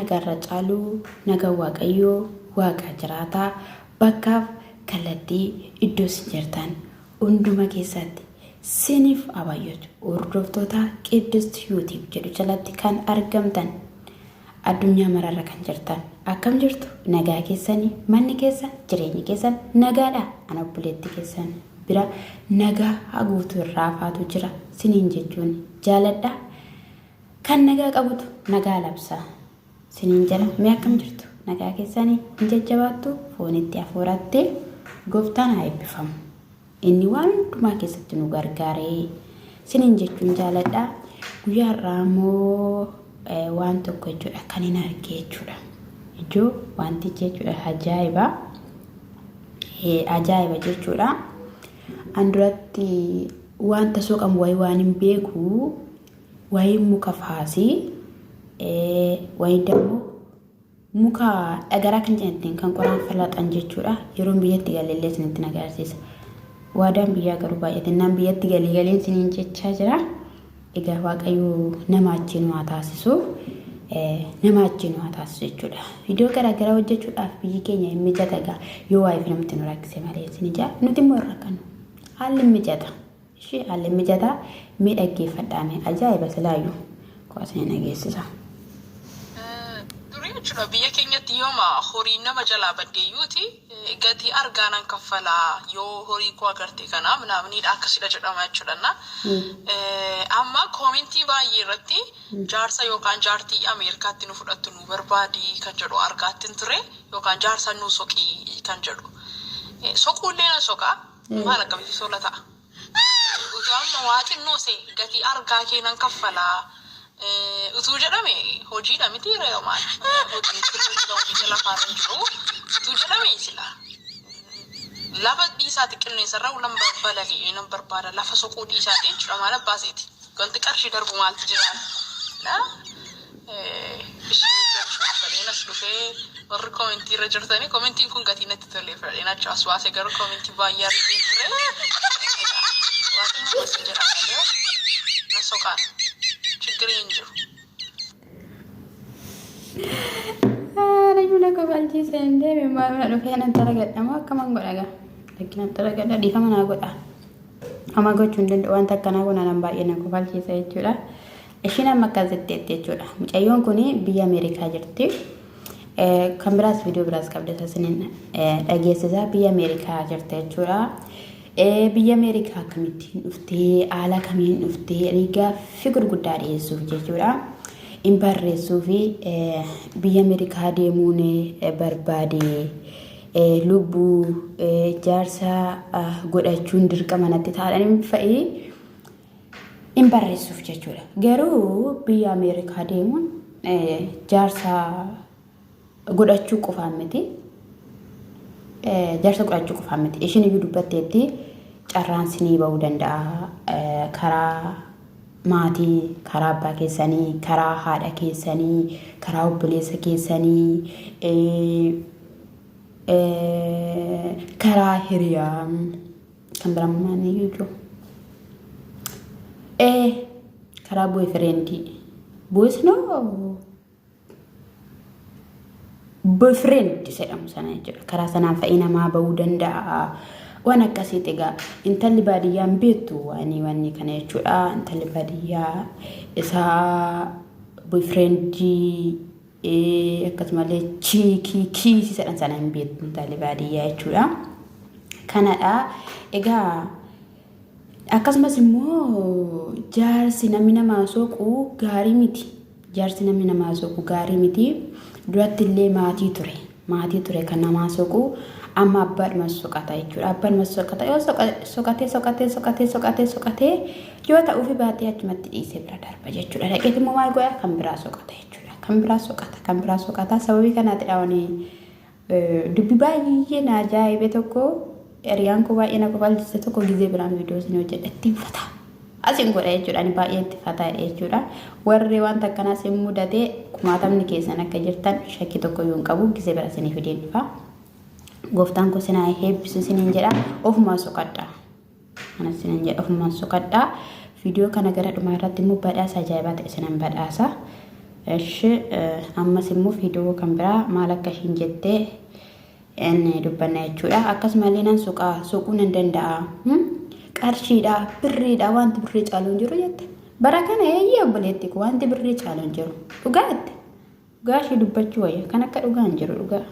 Nagaarra caalu nagaan Waaqayyoo Waaqa jiraataa bakkaaf kallattii iddoo isin jirtan hunduma keessatti siniif haa baay'atu. Hordoftoota Qiddist YouTube jedhu jalatti kan argamtan addunyaa mararra kan jirtan akkam jirtu? Nagaa keessanii? Manni keessan, jireenyi keessan nagaadha? Ana obboleetti keessan bira nagaa haguutu irraa faatu jira siniin jechuun jaaladha. Kan nagaa qabutu nagaa labsa siniin jedha. Mee akkam jirtu? Nagaa keessanii? Hin jajjabaattu? Foonitti hafuuratti gooftaan haa eebbifamu. Inni waan hundumaa keessatti nu gargaaree siniin jechuun jaaladha. Guyyaa har'aa immoo waan tokko jechuudha kan hin arge jechuudha. Ijoo wantichi jechuudha ajaa'iba. Ajaa'iba jechuudha. An duratti wanta soqamu wayii waan hin beeku wayii muka faasii wayii dammoo muka dhagaraa kan jedhan kan qoraan falaxan jechuudha. Yeroon biyyatti galellee isinitti agarsiisa. Waadaan biyyaa garuu baay'ate naan biyyatti galii galeen isiniin jechaa jira. Egaa Waaqayyo nama achi nu haa taasisu. Nama achi nu haa taasisu jechuudha. Viidiyoo garaagaraa hojjechuudhaaf biyyi keenya hin mijata egaa yoo waa'ee fi namatti nu rakkise malee isin ijaa nuti immoo hin rakkannu. Haalli hin mijata. Ishee haalli mijataa mee dhaggeeffadhaa mee ajaa'iba silaayyuu koo isin dhageessisa. Durii jechuudha biyya keenyatti yooma horiin nama jalaa baddeeyyuuti gatii argaa nan kaffalaa yoo horii koo agarte kana minaaminiidha akkasidha jedhama jechuudha. Na amma koomentii baay'ee irratti jaarsa yookaan jaartii Ameerikaatti nu fudhattu nu barbaadi kan jedhu argaattin ture yookaan jaarsa nu soqii kan jedhu. Soquullee nan soqaa. Maal akkamitti sola ta'a? Utuu amma waa xinnoo see gatii argaa kee nan kaffalaa utuu jedhame hojiidha miti ree maal hojiin sirrii ta'u biyya lafaarra hin jiru utuu jedhame sila lafa dhiisaati qilleensarra nan balali'ee nan barbaada lafa soquu dhiisaati jechuudha maal abbaa seeti wanti qarshii darbu maaltu jiraan Isinii jechuun fedheen as dhufee warri komentii irra jirtanii komentiin kun gatii natti tolee fedheen achi as baase garuu komentii baay'ee argeen ture. Waaqni nama sin jedha malee na soqaan chiggirii hin jiru. Rajuu na kofalchiise hin deeme maal na dhufee nan taragadha moo akkaman godha gaa? Lakki nan taragadha dhiifama naa godha. Homaa gochuu hin danda'u wanta akkanaa kun anan baay'ee na kofalchiisa jechuudha. Ishiin amma akkas jetteetti jechuudha. Mucayyoon kun biyya Ameerikaa jirti. Kan biraas viidiyoo biraas qabda isa isiniin dhageessisaa biyya Ameerikaa jirti jechuudha. Biyya Ameerikaa akkamittiin dhuftee haala kamiin dhuftee ani gaaffii gurguddaa dhiyeessuuf jechuudha. In barreessuu fi biyya Ameerikaa deemuun barbaade lubbuu jaarsa godhachuun dirqama natti taadhaan fa'ii. In barreessuuf jechuudha. Garuu biyya Ameerikaa deemuun jaarsa godhachuu qofaan miti. Jaarsa godhachuu qofaan miti. Ishiin iyyuu dubbatteetti carraan sinii ba'uu danda'a. Karaa maatii, karaa abbaa keessanii, karaa haadha keessanii, karaa obboleessa keessanii, karaa hiriyaa. Kan biraa maal iyyuu ee karaa boyfriendii. Boys no boyfriend jedhamu sana jechuudha. Karaa sanaan fa'ii namaa ba'uu danda'a. Waan akkasiiti egaa intalli baadiyyaa hin beektu waan wanni kana jechuudha. Intalli baadiyyaa isaa boyfriendii akkasumallee chiikii kiisii jedhan sana hin beektu intalli baadiyyaa jechuudha. Kanadha. Egaa akkasumas immoo jaarsi namni namaa soqu gaarii miti. Jaarsi namni namaa soqu gaarii miti. Duratti illee maatii ture. Maatii ture kan namaa soqu amma abbaadhuma soqata jechuudha. Abbaadhuma soqata yoo soqatee soqatee soqatee soqatee soqatee yoo ta'uufi baatee achumatti dhiisee bira darba jechuudha. Dhaqeet immoo maal godha kan biraa soqata jechuudha. Kan biraa soqata kan biraa soqata sababii kanaatidha wani dubbi baay'ee na ajaa'ibe tokko hiriyaan koo baay'ee na kofalchise tokko gizee biraan viidiyoo isin hojjedha ittiin fataa asin godha jechuudha ani baay'ee itti fataa jechuudha warri wanta akkanaa isin mudate kumaatamni keessan akka jirtan shakkii tokko iyyuu hin qabu gizee bira isinii fideen dhufa gooftaan koo sinaa eebbisu isiniin jedha ofumaa soqadha kana isiniin jedha ofumaan soqadha viidiyoo kana gara dhumaa irratti immoo badhaasa ajaa'ibaa ta'e isinan badhaasa. Eshi ammas immoo viidiyoo kan biraa maal akka ishiin jettee inni dubbanna jechuudha. Akkasumallee nan suqaa suquu nan danda'a. Qarshiidha birriidha wanti birrii caalu hin jiru jette. Bara kana eeyyee obboleetti koo wanti birrii caalu hin jiru. Dhugaa jette. Dhugaa ishee dubbachuu wayya. Kan akka dhugaa hin jiru dhugaa.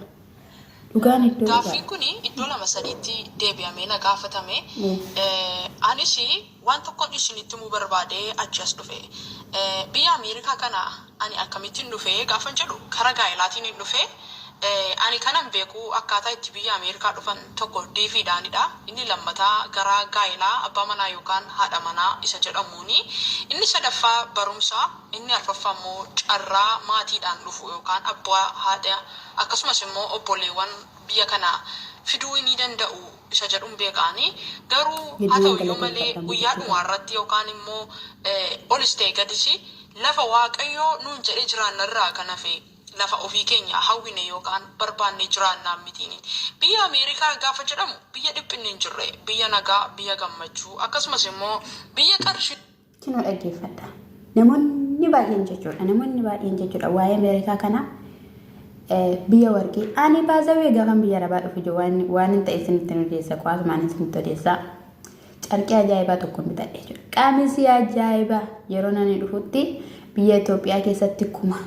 Dhugaan iddoo dhugaa. Gaaffiin kun iddoo lama sadiitti deebi'amee na gaafatame. Anis waan tokkon isinitti himuu barbaadee achi as dhufe. Biyya Ameerikaa kana ani akkamittiin dhufe gaafan jedhu kara gaa'elaatiin hin dhufe. Ani kanan beeku akkaataa itti biyya Ameerikaa dhufan tokko DV dhaanidha. Inni lammataa gara gaa'elaa abbaa manaa yookaan haadha manaa isa jedhamuuni. Inni sadaffaa barumsa, inni arfaffaa immoo carraa maatiidhaan dhufu yookaan abbaa, haadha akkasumas immoo obboleewwan biyya kana fiduu ni danda'u isa jedhun beeka ani. Garuu haa Hedduun ta'u iyyuu malee galateeffadha guyyaa obboleettii koo. dhumaa irratti yookaan immoo olis ta'e gadis lafa Waaqayyo nuun jedhee jiraanna irraa kan hafe lafa ofii keenya hawwine yookaan barbaanne jiraannaan mitiini. Biyya Ameerikaa gaafa jedhamu biyya dhiphinni hin jirre, biyya nagaa, biyya gammachuu akkasumas immoo biyya qarshii Kinoo dhaggeeffadha. Namoonni baay'een jechuudha. Namoonni baay'een jechuudha. Waa'ee Ameerikaa kana biyya warqii. Ani baazawee gaafan biyya arabaa dhufu jiru waan hin ta'e isinitti hin odeessa. Qo'asumaan isinitti odeessa. Carqii ajaa'ibaa tokko bitadhe jechuudha. Qamisii ajaa'ibaa yeroo nani dhufutti biyya Itoophiyaa keessatti kuma.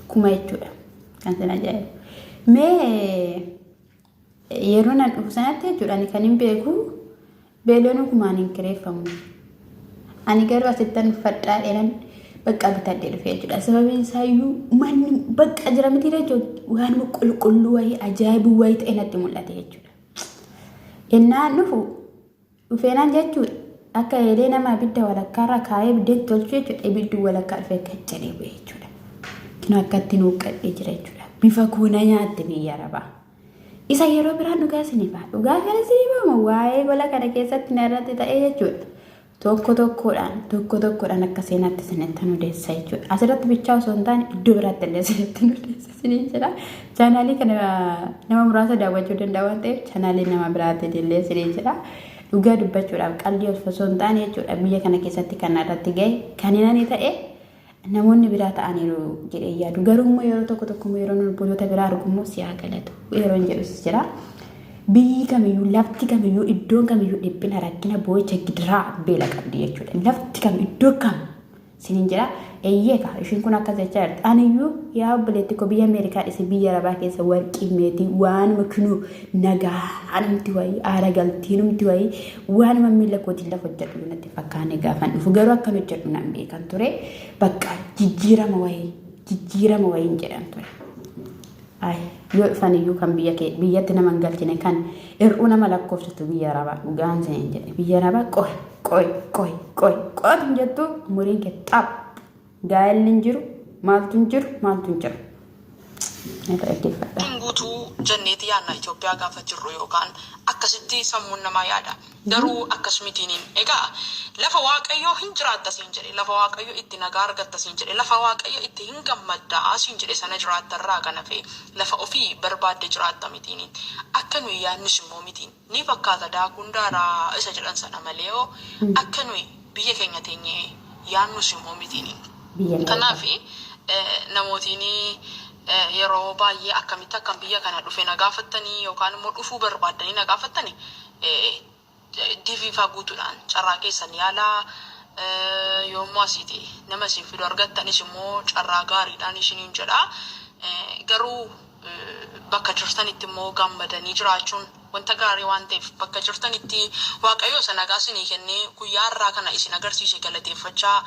Kuma jechuudha. Kan isin ajaa'ibu. Mee yeroo nan dhufu sanatti jechuudha ani kan hin beeku beeloon kumaan hin kireeffamu. Ani garuu asittan uffadhaa dheeran bakka bitadhee dhufe jechuudha. Sababiin isaayyuu manni bakka jira miti jechuudha. Waanuma qulqulluu wayii ajaa'ibuu wayii ta'e natti mul'ate jechuudha. Innaan dhufu dhufeenaan jechuudha. Akka eelee nama abidda walakkaarra kaa'ee biddeen tolchu jechuudha. Ibiddi walakkaa dhufee akka jedhee bu'e jechuudha. Kun akkatti nuuqqadhee jira jechuudha. Bifa kuuna nyaatte biyya arabaa. Isa yeroo biraan dhugaa isiniif haa. Dhugaa kana isiniif hima waa'ee gola kana keessatti na irratti ta'ee jechuudha. Tokko tokkodhaan tokko tokkodhaan akka seenaatti isinitti odeessa jechuudha. Asirratti bichaa osoo hin taane iddoo biraatti illee isinitti odeessa isiniin jedha. Chaanaalii kana nama muraasa daawwachuu danda'a waan ta'eef chaanaalii nama biraatti illee isiniin jedha. Dhugaa dubbachuudhaaf qalbii osoo hin taane jechuudha biyya kana keessatti kan irratti ga'e kan hin ani ta'e namoonni biraa ta'aniiru jedhee yaadu. Garuu immoo yeroo tokko tokko immoo yeroo obboloota biraa argu immoo si haa galatu yeroo hin jedhus jira. Biyyi kamiyyuu lafti kamiyyuu iddoon kamiyyuu dhiphina rakkina boo'icha gidiraa beela qabdi jechuudha. Lafti kam iddoo kam sinin jedha eeyyee kaa ishiin kun akkas jechaa jirti. Aniyyuu yaa obboleetti koo biyya Ameerikaa dhisi biyya Arabaa keessa warqii meetii waanuma kinuu nagaa anumti wayii aara galtiinumti wayii waanuma miila kootiin lafa hojjedhu natti fakkaane gaafan dhufu garuu akkan hojjedhu nan beekan ture bakka jijjiirama wayii jijjiirama wayiin jedhan ture. Ay yoo dhufan iyyuu kan biyya kee biyyatti nama hin galchine kan hir'uu nama lakkoofsitu biyya arabaa dhugaan seen jedhe biyya arabaa qoy qoy qoy qoy qotu hin jettu umuriin kee xap gaa'elli hin jiru maaltu hin jiru maaltu hin jiru. Irra dhaggeeffadha. Hin guutuu jenneeti yaadna Itoophiyaa gaafa jirru yookaan akkasitti sammuun namaa yaada. Garuu akkas mitiiniin. Egaa lafa Waaqayyoo hin jiraatta siin jedhe, lafa Waaqayyo itti nagaa argatta siin jedhe, lafa Waaqayyo itti hin gammadda siin jedhe sana jiraatta irraa kan hafe lafa ofii barbaadde jiraatta mitiiniin. Akka nuyi yaadnus immoo mitiin. Ni fakkaata daakuun daaraa isa jedhan sana malee hoo akka nuyi biyya keenya teenyee yaadnus immoo mitiiniin. Biyya Ameerikaa. Kanaaf namootiin yeroo baay'ee akkamitti akkan biyya kana dhufe na gaafattanii yookaan immoo dhufuu barbaaddanii na gaafattani DV faa guutuudhaan carraa keessan yaalaa yoommoo asiiti nama isin fidu argattanis immoo carraa gaariidhaan isiniin jedha. Garuu bakka jirtanitti immoo gammadanii jiraachuun wanta gaarii waan ta'eef bakka jirtanitti Waaqayyo isa nagaa isinii kennee guyyaa har'aa kana isin agarsiise galateeffachaa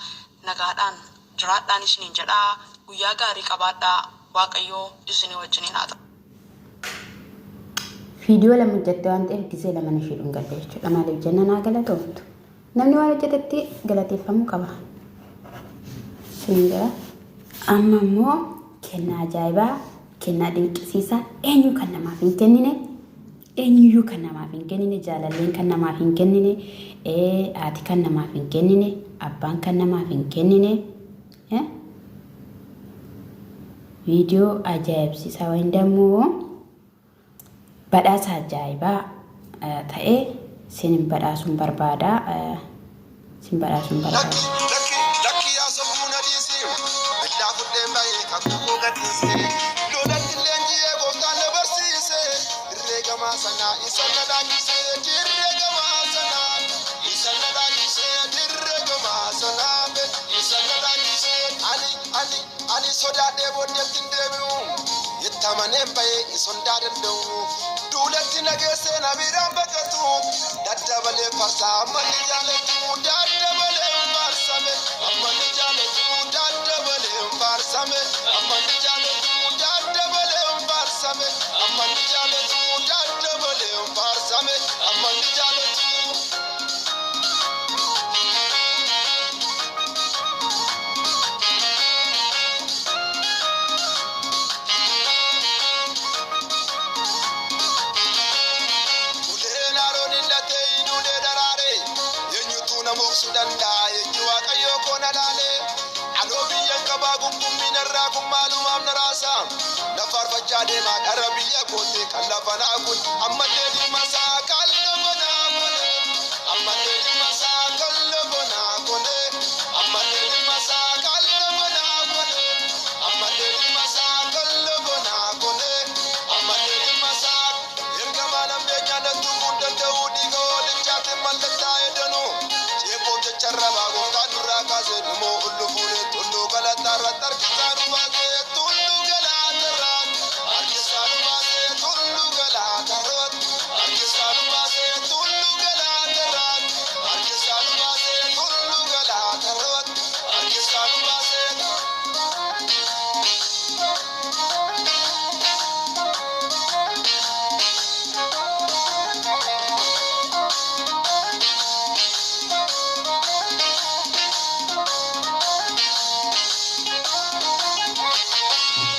nagaadhaan jiraadhaan isiniin jedha. Guyyaa gaarii qabaadhaa. Waaqayyo isinii wajjiniin haa ta'u. Viidiyoo lama hojjette waan ta'eef gisee lama ishee dhungadhe jechuudha. Maaliif jenna naa galatoomtu. Namni waan hojjetetti galateeffamuu qaba. Sinin jira. Amma immoo kennaa ajaa'ibaa, kennaa dinqisiisaa eenyu kan namaaf hin kennine, eenyuyyuu kan namaaf hin kennine, jaalalleen kan namaaf hin kennine, haati kan namaaf hin kennine, abbaan kan namaaf hin kennine. Viidiyoo ajaa'ibsiisaa wayin dammoo badhaasa ajaa'ibaa ta'e sin badhaasuun barbaada. Sin badhaasuun barbaada. Lakki lakki lakki yaa sammuu na dhiisi. gamaa sanaa isa na dhaachisee dirree gamaa sanaa isa na dhaachisee dirree gamaa sanaa isa na dhaachisee. Ani ani ani sodaadhee booddeetti hin deebi'u, itti amaneen ba'ee isa hundaa danda'u. Duulatti nageessee na biraan baqatu, daddabalee farsaa amma ni jaalatu, daddabalee faarsame amma ni jaalatu, daddabalee faarsame amma ni jaalatu, daddabalee faarsame amma ni jaalatu, daddabalee faarsame amma ni jaalatu. Uleen Aroon hidhatee ulee daraare, eenyutu na moksuu danda'a? Ejji Waaqayyoo koo na laale. Anoo biyyan qabaa, gumbummiin irraa kun maalumaaf na raasa? Na faarfachaa deemaa gara biyya kootti, kan lafa naa kun ammallee dhimma isaa kan lafa naa kone, ammallee dhimma isaa kan lafa naa kone, ammallee dhimma isaa kan lafa naa kone, ammallee dhimma isaa kan lafa naa kone, ammallee dhimma isaa. Ergamaa namni natti kun danda'u, dhiiga hoolichaatiin mallattaa edanu, ceephoon jecha rabaa gooftaan nurraa kaase, numoo ullu fuune tulluu galataarratti harkisaa nu baase, tulluu galaatarratti harkisaa nu baase, tulluu galaatarratti harkisaa nu baase, tulluu galaatarratti harkisaa nu baase, tulluu galaatarratti harkisaa nu baase.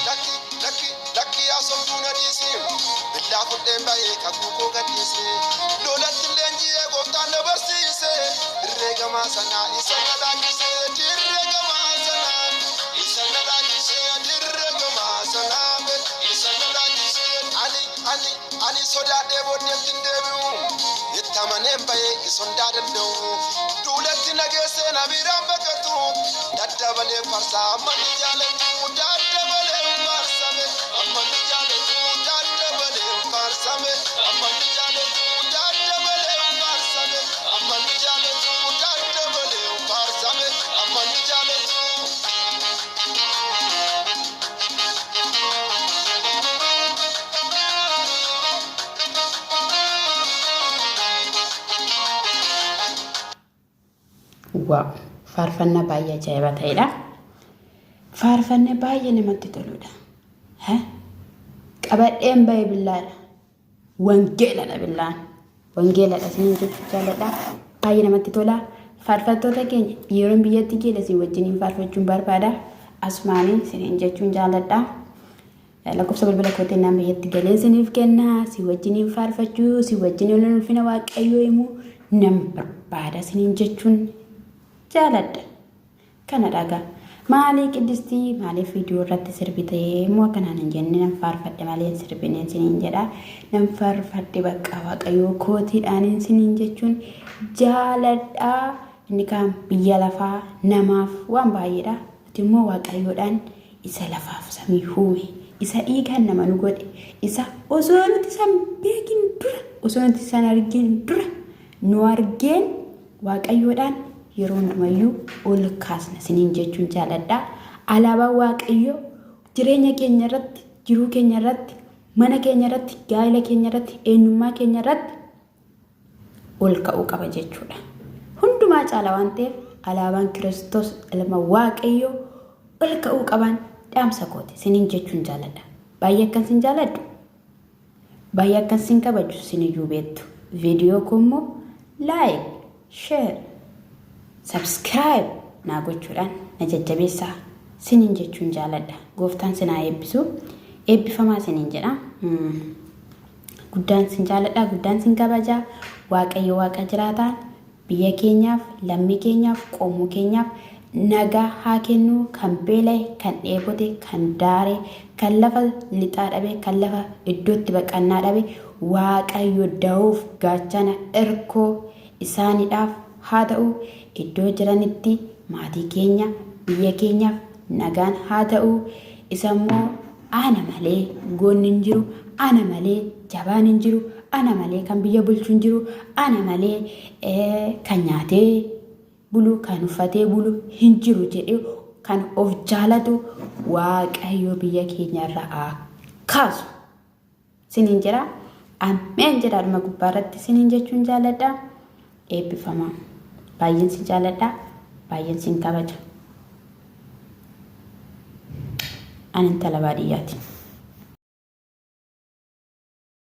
Lakki lakki lakki, yaasoftuu na dhiisi, billaa fudheen ba'ee kakuu koo gadhiise, lolatti leenji'ee gooftaan na barsiise, dirree gamaa sanaa isa na dhaachise, dirree gamaa sanaa isa na dhaachise, dirree gamaa sanaa isa na dhaachise. Ani ani ani sodaadhee booddeetti hin deebi'u, itti amaneen ba'ee isa hundaa danda'u. Duulatti nageessee na biraan baqatu, daddabalee farsaa amma ni jaalatu, daddabalee faarsame amma ni jaalatu, daddabalee faarsame amma ni jaalatu, daddabalee faarsame amma ni jaalatu, daddabalee faarsame amma ni jaalatu. Wow! Faarfannaa baay'ee ajaa'ibaa ta'edha. Faarfannaa baay'ee namatti toludha. Qabadheen bahe billaadha. Wangeeladha billaan. Wangeeladha isiniin jechuu jaalladha. Baay'ee namatti tola. Faarfattoota keenya, yeroon biyyatti geele isin wajjiniin faarfachuun barbaada. Asumaanii isiniin jechuun jaalladha. Lakkoofsa bilbila kootiin naan biyyatti galee isiniif kenna. Si wajjiniin faarfachuu, si wajjiniin ulfina Waaqayyoo himuu nan barbaada isiniin jechuun jaaladha. Kana dhagaa. Maalii Qiddistii, maaliif viidiyoo irratti sirbite immoo akkanaan hin jenne? Nan faarfadhe malee hin sirbine isiniin jedha. Nan faarfadhe bakka Waaqayyoo kootiidhaan isiniin jechuun jaaladha. Inni kaan biyya lafaa namaaf waan baay'eedha. Nuti immoo Waaqayyoodhaan isa lafaaf samii uume, isa dhiigaan nama nu godhe, isa osoo nuti san beekin dura, osoo nuti san argin dura nu argeen Waaqayyoodhaan yeroo hundumayyuu ol kaasna isiniin jechuun jaaladha. Alaabaan Waaqayyoo jireenya keenya irratti, jiruu keenya irratti, mana keenya irratti, gaa'ela keenya irratti, eenyummaa keenya irratti ol ka'uu qaba jechuudha. Hundumaa caala waan ta'eef alaabaan Kiristoos ilma Waaqayyoo ol ka'uu qaban dhaamsa kooti isiniin jechuun jaaladha. Baay'ee akkan sin jaaladhu, baay'ee akkan sin kabaju siniyyuu beektu. Viidiyoo koo immoo like, share, subscribe naa gochuudhaan na jajjabeessaa siniin jechuun jaaladha. Gooftaan sin haa eebbisu. Eebbifamaa siniin jedha. Guddaan sin jaaladha, guddaan sin kabaja. Waaqayyo Waaqa jiraataan biyya keenyaaf, lammii keenyaaf, qomoo keenyaaf nagaa haa kennu. Kan beela'e, kan dheebote, kan daare, kan lafa lixaa dhabe, kan lafa iddootti baqannaa dhabe, Waaqayyo da'uuf gaachana irkoo isaaniidhaaf haa ta'u. Iddoo jiranitti maatii keenya, biyya keenyaaf nagaan haa ta'u. Isa immoo ana malee goonni hin jiru, ana malee jabaan hin jiru. Ana malee kan biyya bulchu hin jiru. Ana malee kan nyaatee bulu, kan uffatee bulu hin jiru jedhee kan of jaalatu Waaqayyo biyya keenya irraa haa kaasu. Siniin jedha. Ameen jedha dhuma gubbaa irratti siniin jechuun jaalladha. Eebbifamaa. Baay'een sin jaalladha. Baay'een sin kabaja. Ani intala baadiyyaati.